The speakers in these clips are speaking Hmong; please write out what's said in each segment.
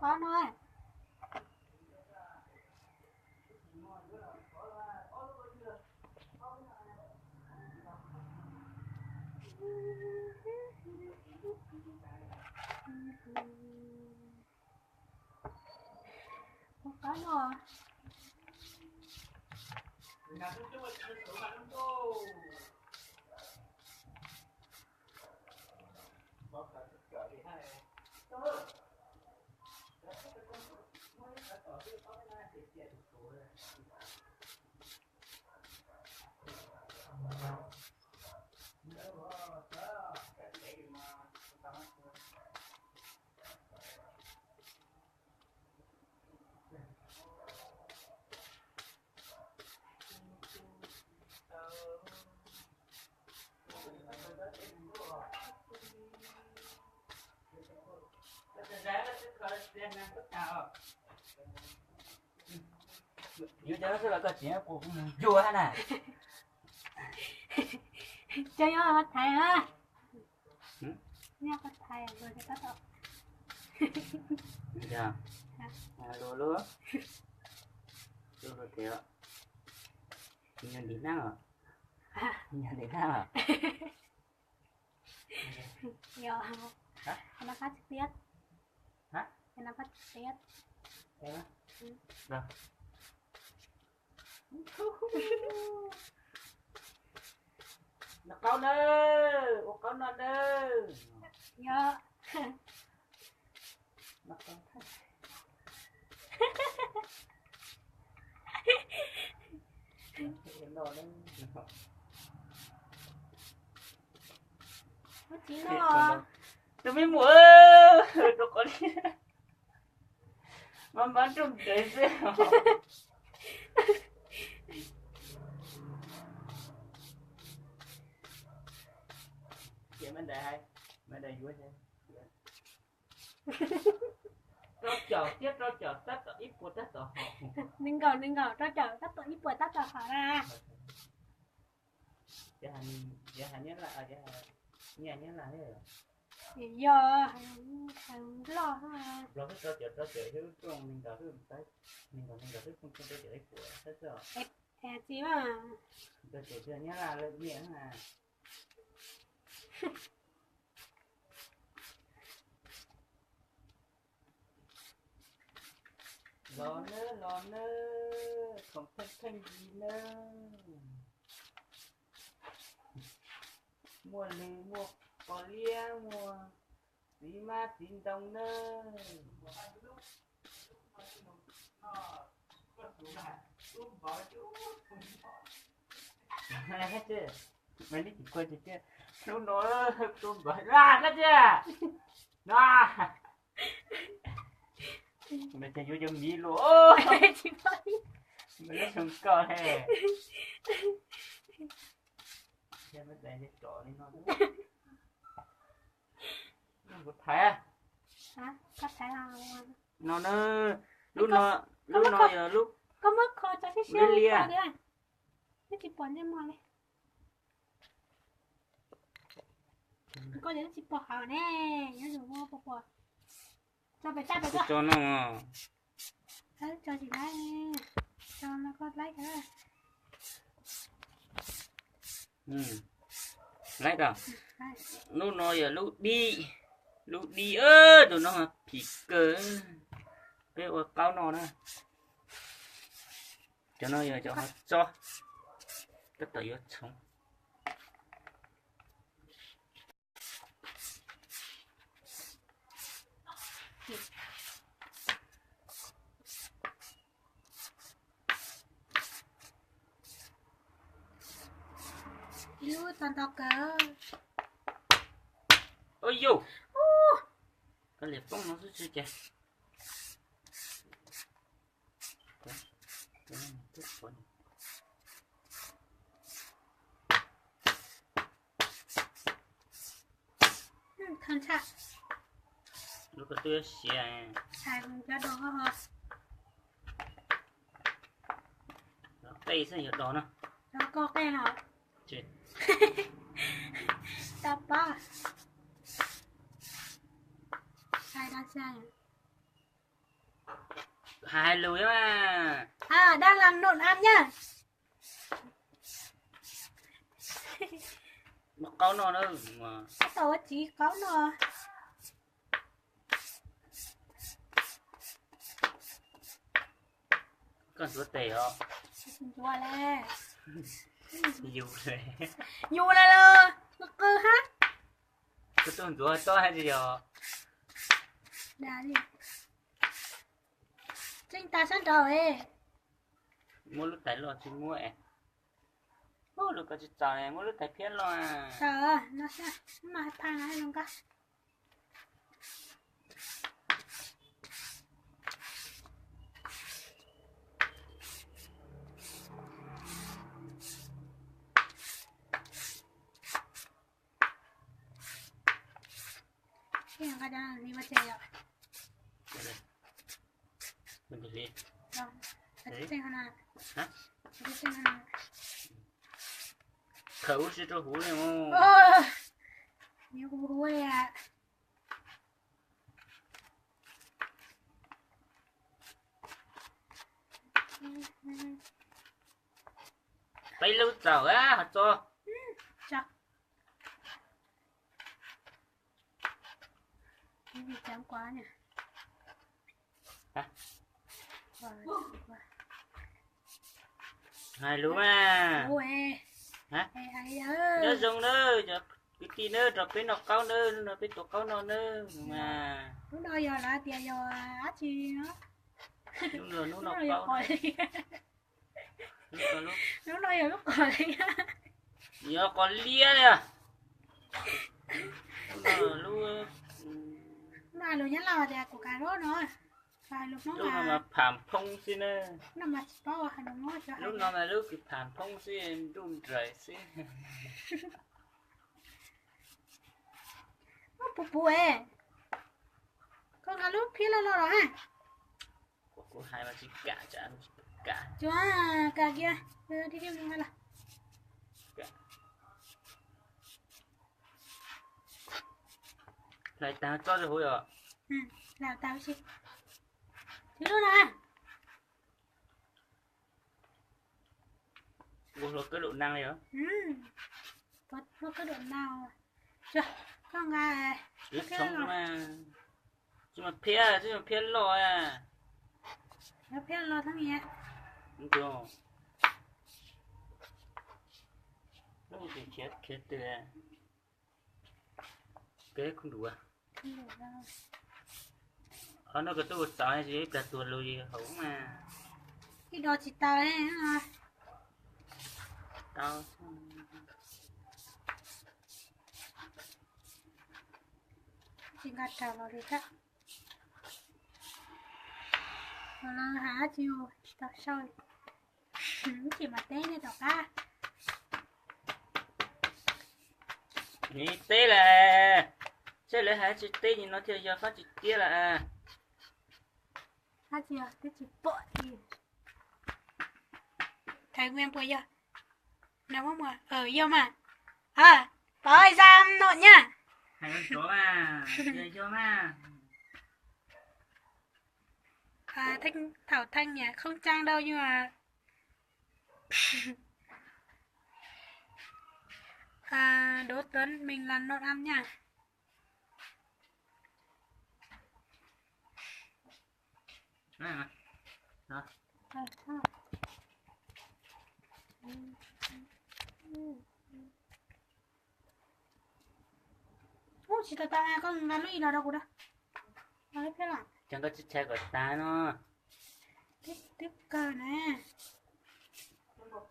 Qhov no. Qhov no. Yuav cov no xwb los koj tseem yuav kuv, kuv mus yuav na. Cov nyob qhov thaiv na. Nyob qhov thaiv luag tab tom. Yog, luag luag, luag luag tias nws ntim hnab os, nws ntim hnab os. Yog, no qab tsis piab, no qab tsis piab. Noj qaub na, ua qaub noj na. Yog. Tus me muam, rau qhov li mas mas nrog ntev xwb. Rau caum thiab rau caum tab tom ib puas tab tom haum. Nees nkaum, nees nkaum, rau caum tab tom ib puas tab tom haum na. Cov hais Nyab Laj, Nyab Laj, yog hais Nplog, Nplog xwb rau caum, rau caum xwb rooj nees nkaum xwb, nees nkaum, nees nkaum xwb rooj rau caum ib puas xwb. Txiv, rau caum Nyab Laj lawv nyiaj na. Los nawb, los nawb, khoom pheej pheej yig nawb. Muaj lws, muaj pos liab, muaj txiv mab txiv ntoo nawb. Hnub no koj npawg, no ces yuav cov miv luaj, npawg lub xyoo koj he. Kuv thaiv. No na, lub no, lub no yog lub, koj muab kho tso siab siab li, twb tsis pom ntsej muag li. Koj twb tsis pom hauv ne, nyob zoo pom pom. Tso pem tsaj pem tso no. Tso tsis laib, tso no koj laib. Laib tau. Lub no yog lub dib, lub dib, tus no phim kawg. Peb ua qaub no na. Cov no yog cov hov txob, tab tom yuav txhoov. Ib lub txog ntau kawg. Ua yus, koj liam poob no xwb tsis ces. Lub ko twb siav. Qej xwb yuav do no. Tsis, tau pab. Sai da sai. Hais lus thiab mas. Đang làm nộm ăn nha. Noj qaub no na. Tau ua txiv qaub no. Koj ntxuav tes os. Ntxuav le. Yus le. Yus le los qw hab. Koj tuaj ntxuav tob hab tsis yog. Tseej tas sab nraud es. Muab lub tais loj tsis muab es. Ub, lub ko tsis txaus ne, muab lub tais phiab loj. Txaus, no xwb, mas pha no zoo nkauj. Khaws ub si rau huv li mus. Peb lub txaus hos txo. Hais lus mas. Nyob zoo na, cov kwv tij na, rau peb noj qaub na, no peb tuav qaub no na. Lub no yog lawv tias yog dab tsi no? Lub no, lub no qaub. Lub no yog lub qos li. Yog qos liab li. Lub no, lub no hais lus Nyab Laj tias củ cà rốt no. Lub no mas pham phoob xwb na. Lub no mas lub kws pham phoob xwb, nruj nraim xwb. Puv puv es, koj nqa lub phiab loj loj los ha. Kuv hais mas tsis kam, tsis kam. Tsuav kam kiag, tib tib mus los. Hlais tag tso rau hauv yom. Hlais tag si. Tsis lub na. Ua hluas kawg dum nag li os. Hluas kawg dum nag. Koj nqa, tsis mas phiab, tsis mas phiab loj. Phiab loj thab nyiam. Lub tsis khiav khiav twg. Kev khub duav. Qhov no koj tuaj ua txaus ne, tsis ib plag tuag lug hauv mas. Ib do tsis tau. Tau. Tsis nqa raws los li thiab. Los lawv hais tsis, tsis tau sau. Tsis mas teb nej tom qab. Teb lawm, seb lawv hais tsis teb nim no thiaj yog fab tsis tiab lawm. Fab tsis yog twb tsis pom li. Thái Nguyên puas yog? Yog mas. Pov za noj nyaj. Thaum thanh nhạc không trang đâu nhưng mà à, Đỗ Tuấn mình là nộn ăn nha. Ub, tsis tau tau, koj nqa lub ib los rau kuv da. Nqa lub phiab los. Ces koj tsis tshais kom tag no. Twb kawg na. Muab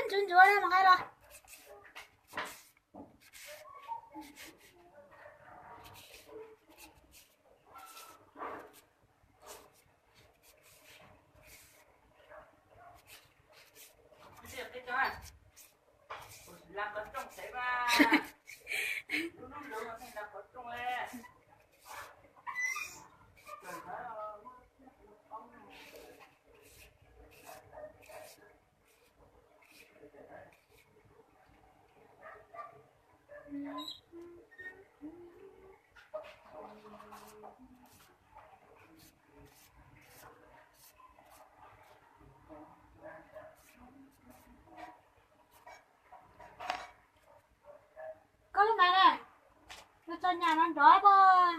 ntsuav ntsuav mus nqa los. Nyam no nrov pog.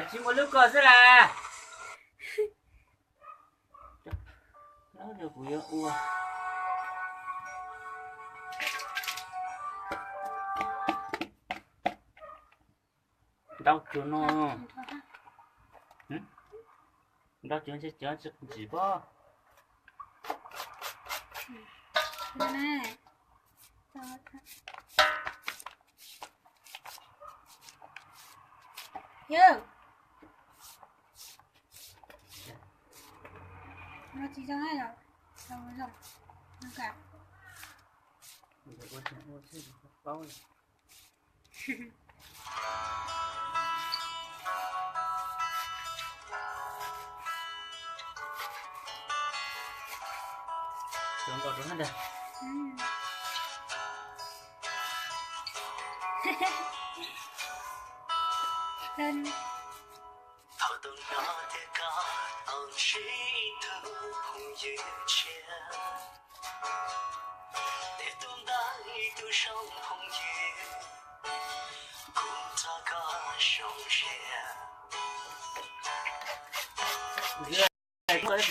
Tsis muaj lub ko xwb las. Kuv yuav ua ntau cuag no, ntau cuag ntshe cov tsis ntsim pob. Yog, no tsis zoo, zoo, zoo, zoo ka. Nkaus rau ntawd. Thaum tus no tias koj tau ntsib ib tug phooj ywg tshiab, thiab tus ntawd ib tug zoo phooj ywg, kuv nrog koj zoo siab. Ua leej twg thiab koj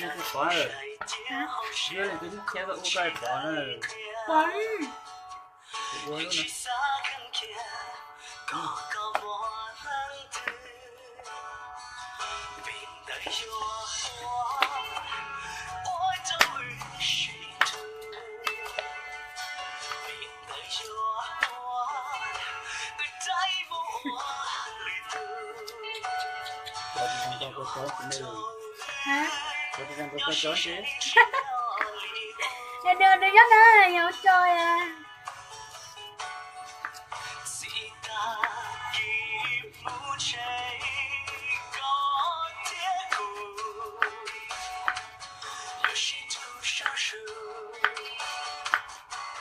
ua koj pom na. Pom. Ua lub no. Hả? Ê, nws, nws nyob na, nws ua tso.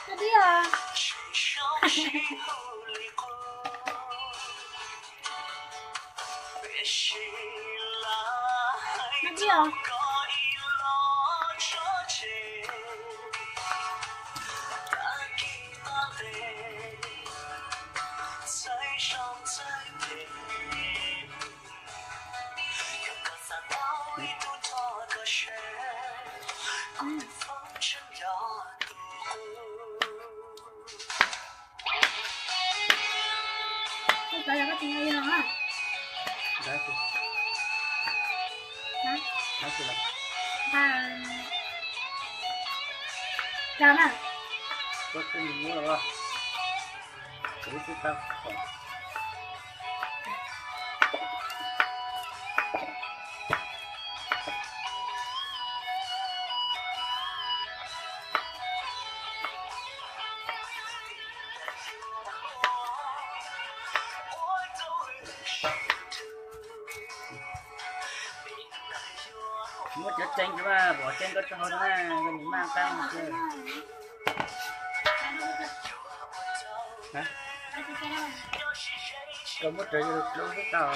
Koj twb yog. Koj twb yog. Tus cov yog koj tus yog li no. Npaj, npaj, npaj na. Koj twb muab los, kuv twb tau. Muab cov tseeb tsis mas pom tseeb koj tso hauv no na, koj nim maj qab no xwb. Koj muab raws yus lub xwb tau.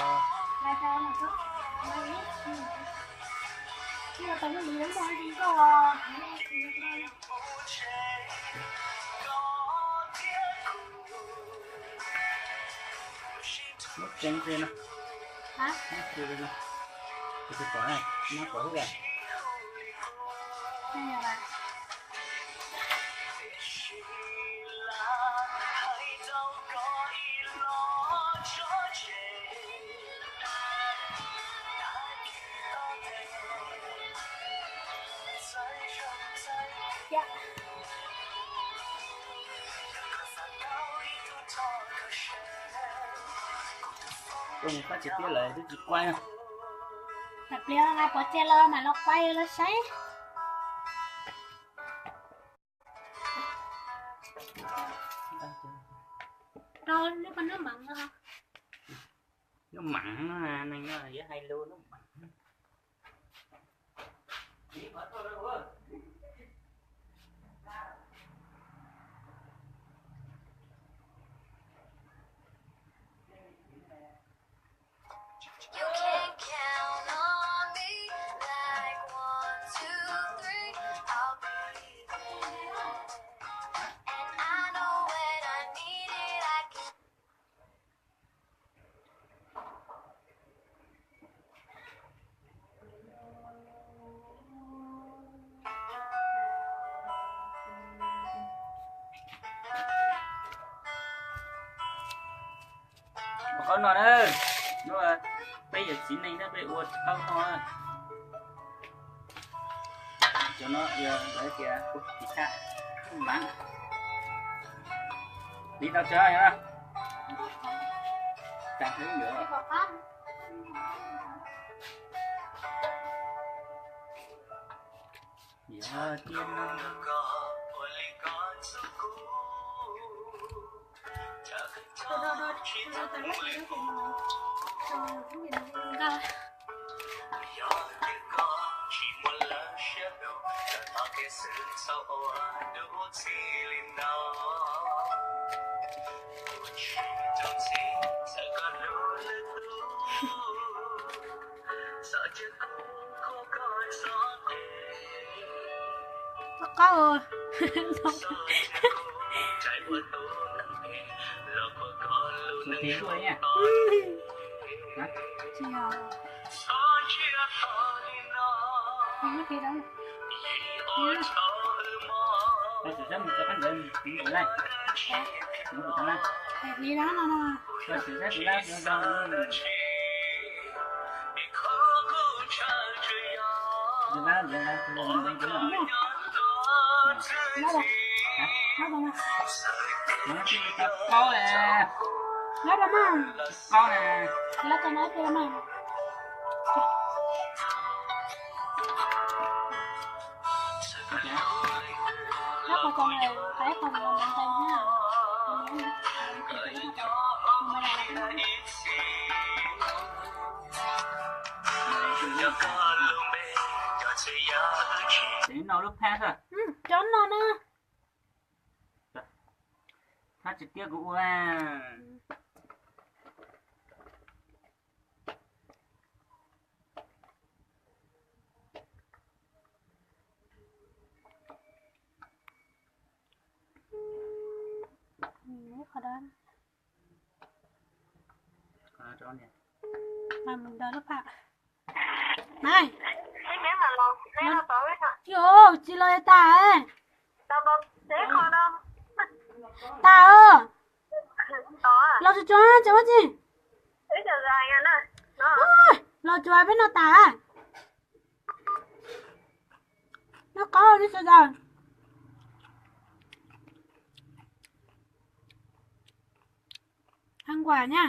Muab tseeb xwb no. Muab tseeb xwb no. Kuv tsis pom na, no pom xwb as. Koj mus qab tsis tiab lawm twb tsis quaj. Tam pliag nqa pov tseg los mam los quaj los saib. Rau lub ko nub meem no. Nub meem no, neeg no yuav hais lus nub meem. No na, no peb yog txiv neej na peb ua tsis tau no. Cov no yog lawv tias ua tsis tshaj, vav, li tau tso na. Tag li ntawd. Yog tias no Qab qab. Tus tis ua nha. Tsis yog. Tsis yog. Tau tsis sab mus tau qab ntawd mus tus laj. Mus tus laj. Tau tsis sab tus laj zoo zoo. Tus laj ntawd ntawd tus ntawd ntawd. Tus ntawd tsis tau qaub na. Tsis qaub na. Cov no na. Thab tsis tiab kuv ua. Qhov da, qhov da lub pham. Nai. Tsis los tas. Tas. Los tsuag tsuag tseem ua tsi. Los tsuag peb no tas. Noj qaub li sawv daws. Ăn quả nha.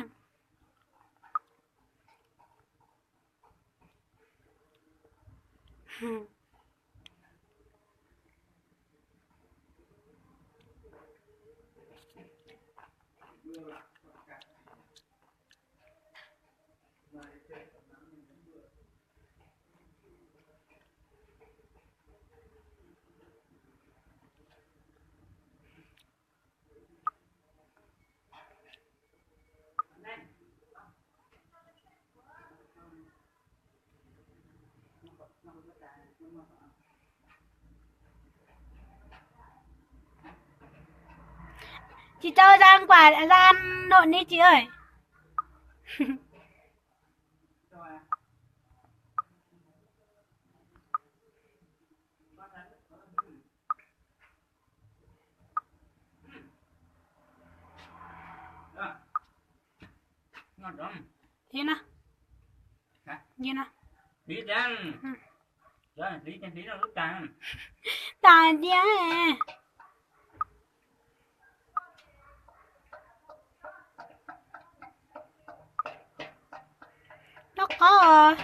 Tsis tau ra ăn quả ra ăn nộm ni tsis ơi. Li no. Li no. Tas tiag. Noj qaub os.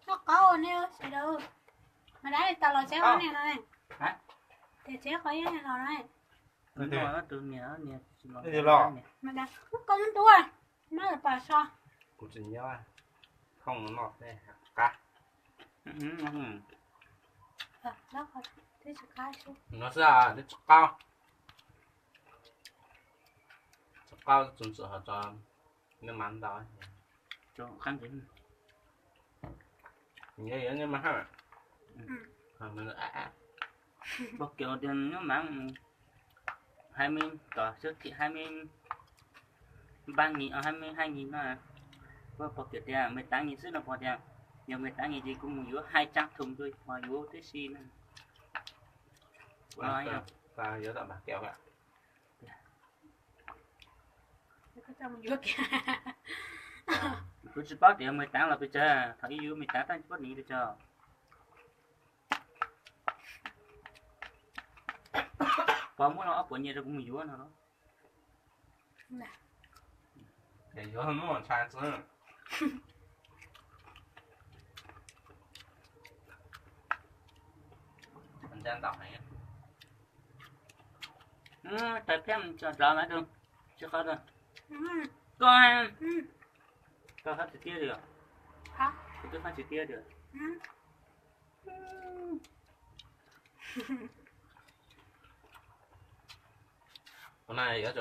Noj qaub ne sawv daws. Mas dab tau los tsev qhov niag no ne. Tias tsev qhov niag no ne. Mas dab koj ntub, mas lawv pom so. Kuv tsis nyob, thooj no qab. No xwb, twb tsis qaub. Tsis qaub txuas ntxuam ho tso, nws mas ntau. Nws mas haj. Pog kiag tias nyob mas Hai mươi, có siêu thị hai mươi ba nghìn, hai mươi hai nghìn no. Kuv pom kiag tias mười tám nghìn xwb no, pom tias yog mười tám nghìn ces kuv mus yuav hai trăm thùng rau pog yuav tib si na. Kuv tsis paub tias mười tám los pes tsawg, thaum ib yuav mười tám tab tsis paub nws pes tsawg. Pog muab los ob puas nyiaj rau kuv mus yuav no los. Yuav muab ntshai xwb. Ntau heev. Tais phiab tso rov mas, tsis qhov, koj, koj hab tsis tiab li os. Kuv twb hab tsis tiab li. Ua no yuav,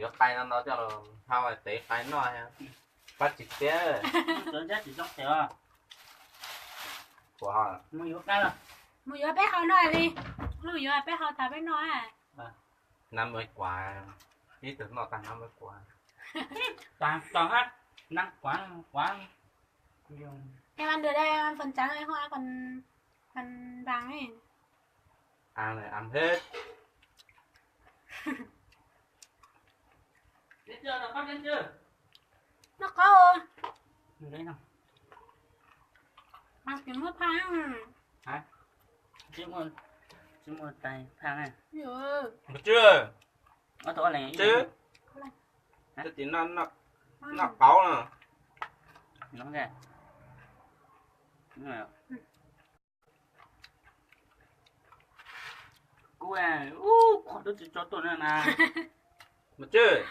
yuav qai no no coj los hau tev qai noj, pab tsis tiab. Tsis zoo tes os. Mus yuav peb hau noj li, mus yuav peb hau tas peb noj. Năm mươi quả, ib tug noj tag năm mươi quả. Tag tag hab, năm quả, quả. Em ăn được đây, ăn phần trắng này không ăn phần, phần vàng ấy. Ăn này ăn hết. Đến chưa, rồi bắt đến chưa? Nó có rồi. Ăn thì mới pha. Hả? Chứ mua, chứ mua tay pha này. Được chưa? Có tổ này chứ. Hả? Tôi chỉ nó, nó, nó cáu nè. Nó kìa. Đúng rồi. Kuv, ub, qhov twb tsis tso tuaj na na. Mas tswj.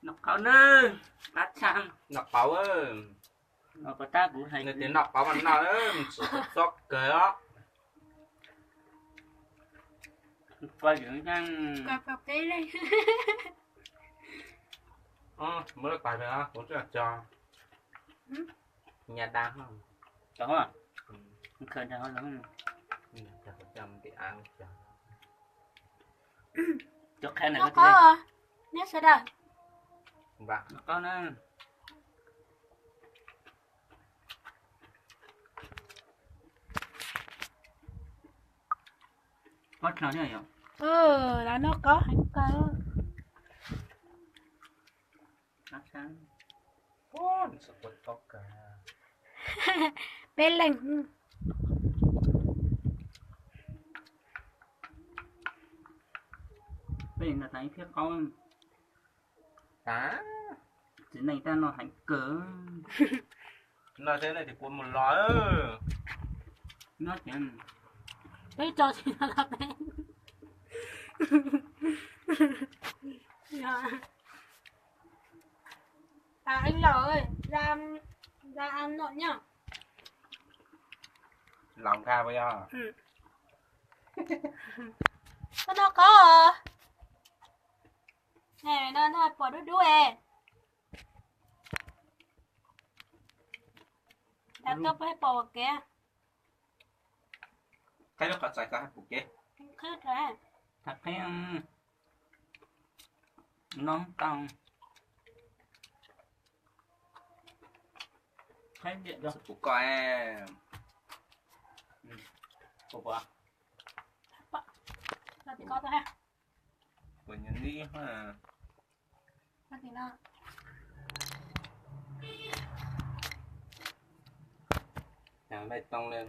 Noj qauv na, qab tshaj. Noj qauv. Noj qauv mas noj, tsis txhob kawg os. Muab lub tais pem os, kuv tseem cog nyab dab. Cog, khaws ntawm hauv los. Cov qhia na, neb sawv daws. Noj qauv na. Pob tsuas thiab yom. Lawv noj qauv heev kawg. Peb leeg. Peb leeg no tas ib phiab qaub. Txiv neej tab no heev kawg. No thiab nej tis kua mus los. Nyob tias peb tso tsis los peb. Anh Lộc ơi, ra, ra ăn nộm nhá. Lòng kha puas yog? Koj noj qauv os. No no pom dub dub es. Cas koj pom kev? Qheb lub qhov txais koj hab pom kev. Qheb, no tau. Qheb pom koj. Pom, pom. Kuv nyob li. Tag lej too li,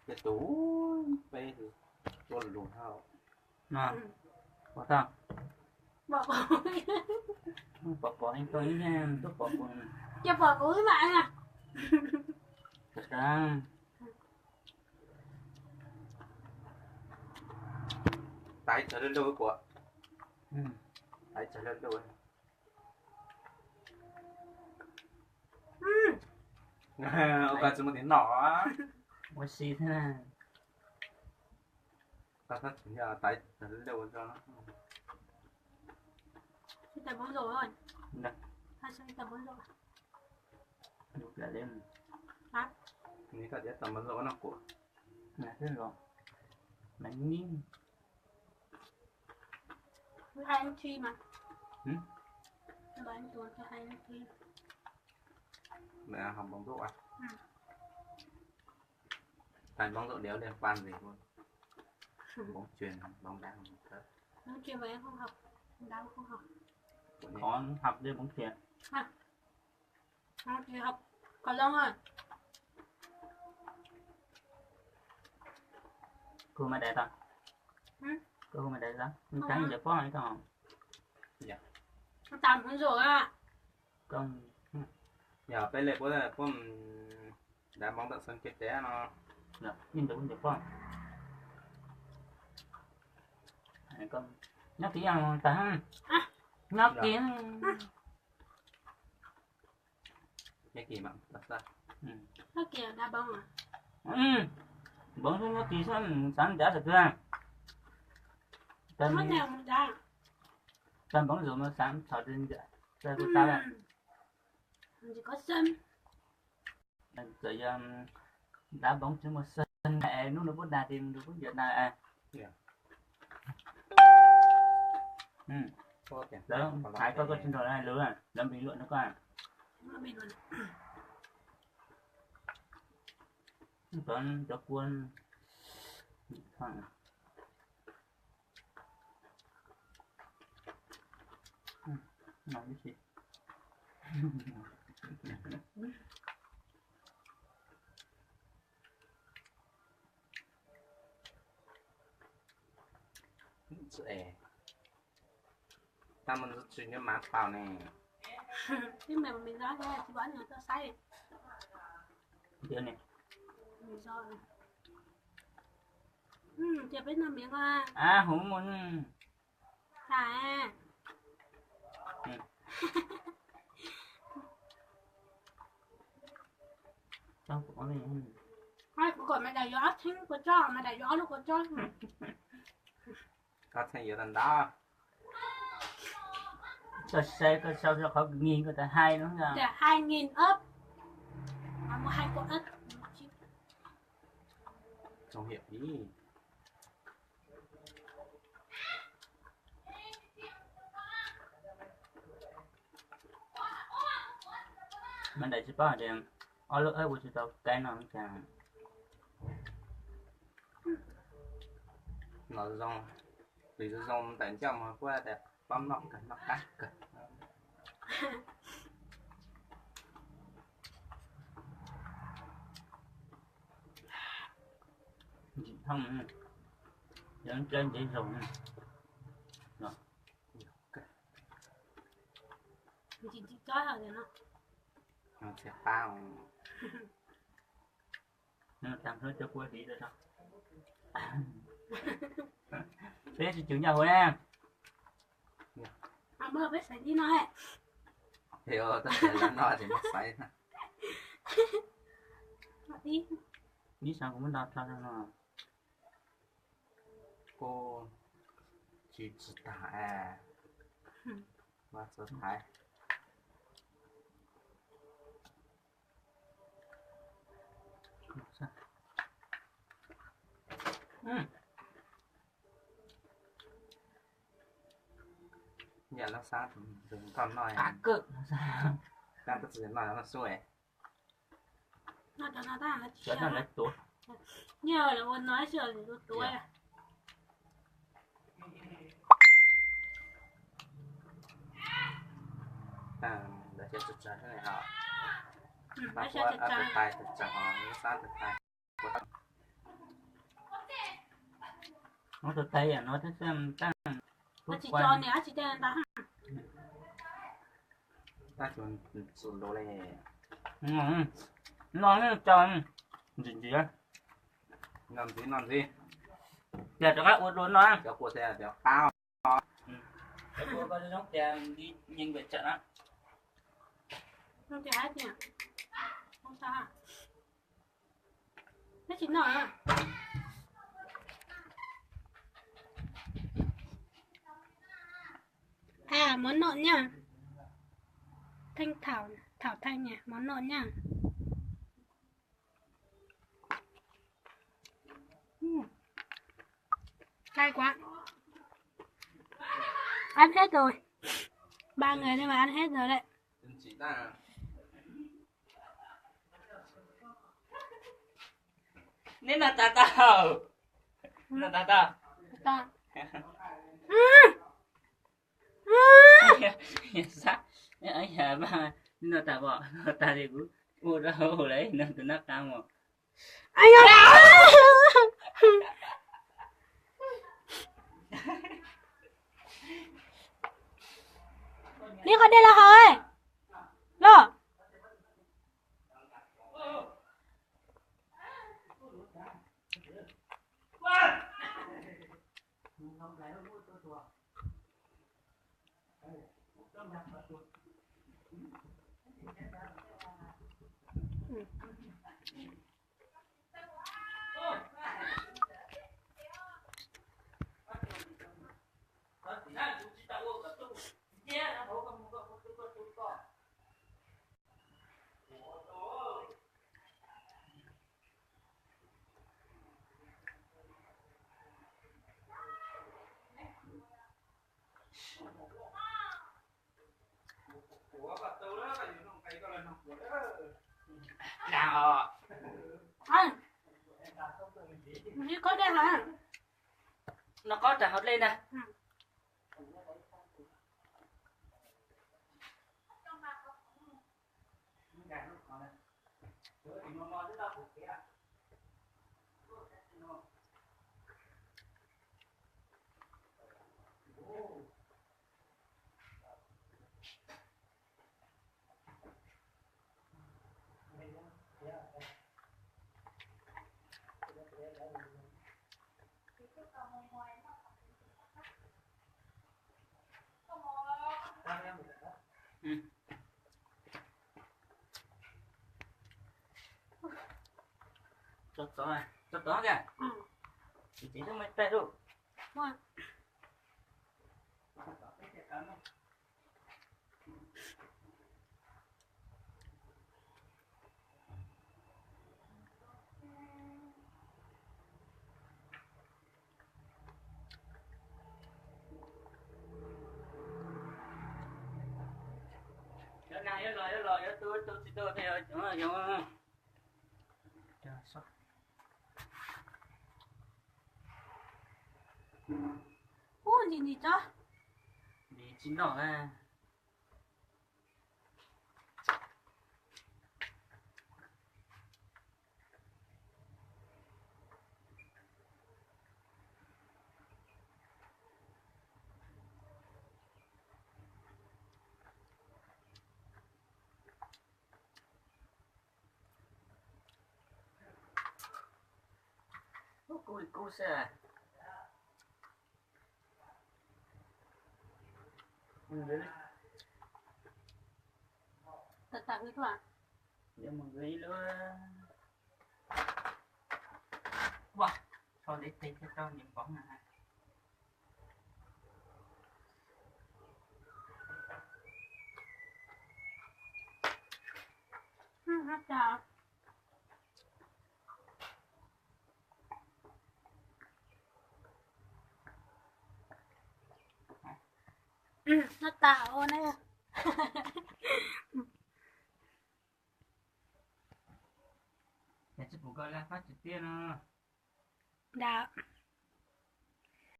peb tus, peb tus tuaj lus hauj. Pom tau. Pom pom, tuaj pom kuv. Ces pom kuv mas. Taiv tsawg lwj lwj puas? Taiv tsawg lwj lwj. Ua koj tsis muaj tis noj. Ua si thiab. Taiv tsawg lwj lwj. Nws koj tias tau mas los no kuv, nws xwb los, mas nib. Hai tháng chín mà. Hả? Tháng chín. Mày học bóng rổ à? Ừ. Thầy bóng rổ đéo liên quan gì luôn. Bóng chuyền, bóng đá, bóng rổ. Bóng chuyền mà em không học, bóng đá cũng không học. Có học đi bóng chuyền. Hả? Không, thì học cầu lông thôi. Cô mà đá tao. Ừ. Cô mà đá tao. Không. Cắn dở phó này tao. Dạ. Tao muốn rổ á. Con. Giờ bé lệ bố là bố, ừm, đá bóng tận sân chơi té nó. Dạ, nhìn được dở phó. Con. Nhắc tí ăn tao. À. Nhắc tí. À. Nhắc ký mà, đọc ra. Ừ. Nhắc ký là đá bóng à? Ừ. Bóng xwb, nhắc ký xwb, xav nrad tawm twg. Tao, tao bóng rổ mà xav thov trên dạ. Tao cũng tao lắm. Chỉ có sân. Tao giờ đá bóng chứ mà sân này, lúc nó bút đa thì mình được bút giờ này à. Dạ. Ừ. Có kìa. Lỡ, có, có, có trên đó này, lỡ à, lỡ bình luận nó coi à. Nó bình luận. Chó, chó cuốn. Điện thoại à. Ừ, ngon cái gì? Ê, tao mà tsis nyob mab pau nè. Cái mèo mà mình nói thế là chị bảo nó cho sấy. Dưa nè. Mình cho. Ừ, chị biết nó miếng à. À, hú một. Tao cũng có này. Thôi, của mày đào gió thính của cho, mày đào gió lúc của cho. Có thêm nhiều lần đó. Koj saib, koj sau sau qhov nghìn koj tau hai no. Dạ, hai nghìn ớt. Mà mua hai cục ớt. Không hiểu ý. Ban đầu tsis paub hais tias ob lub ib ua tsis tau cái no cas. Nov zoo, tsis zoo tais ncauj mas kuj tias pab noj kawg, noj qab kawg. Ntsim thooj, yog ntsej ntev zaus no. Ntsim tsis tsob hauv no. Txias pab. Tag hlub cov kua hliv rau. Peb tsis tsum nyaj huv na. Peb xaiv ib no. Tab sis lawv noj ces muab xaiv. Ib sab kuv muab nto tso rau no. Kuj tsis tsis tag es. Vaj txawv thaiv. Yam loj sab tus koj noj. Kab tsis noj no sub. Cov no lawv tuav. Nyiaj lawv ua no ib sij tus tuav. Lawv cov tsawg tsawg thiab ne ho. Lawv ua tus tais tsawg tsawg ho, lub sab tus tais. Ua tus tais no thiab xwb tab. Tab sis tso niam tsis tej ntawd. Tab sis txus ntuv li. No tso ntsim ntsim. No ntxiv, no ntxiv. Tias rov qab ua dua no. Cov kua tias cov qab. Cov kua koj zoo tias nyeej pem tsawm na. Nyeej pem tsawm. Neb tsis noj. À, muốn nộm nha. Thanh Thảo. Thảo Thanh nhỉ, món nọ nhá. Ừm, cay quá. Ăn hết rồi. Ba người nhưng mà ăn hết rồi đấy. Neb noj tas tau? Noj tas tau? Tau. Hm. Hm. Yog, yog, yog, noj tas pom, noj tas ces kuv ua rau hauv lawm no tus nab qa mos. Ai yog. Neb qhov dej los haus los. Noj qab rau hauv dej na. Tso tod, tso tod kag. Tsis tsis tub me tes lub. Cov nag yuav los yuav los, yuav tu tu tsis tu, yuav, yuav. Ub, ntsim ntsim tso. Ntsim tsis noj na. Kub li kub xwb. Tawm tawm li tuaj. Yuav mus ib lub. Ua, tso ntev tes thiaj tau niam npoov na. Noj tas ua ne. Tsis pum koj laj fab tsis tiag no. Ntawd.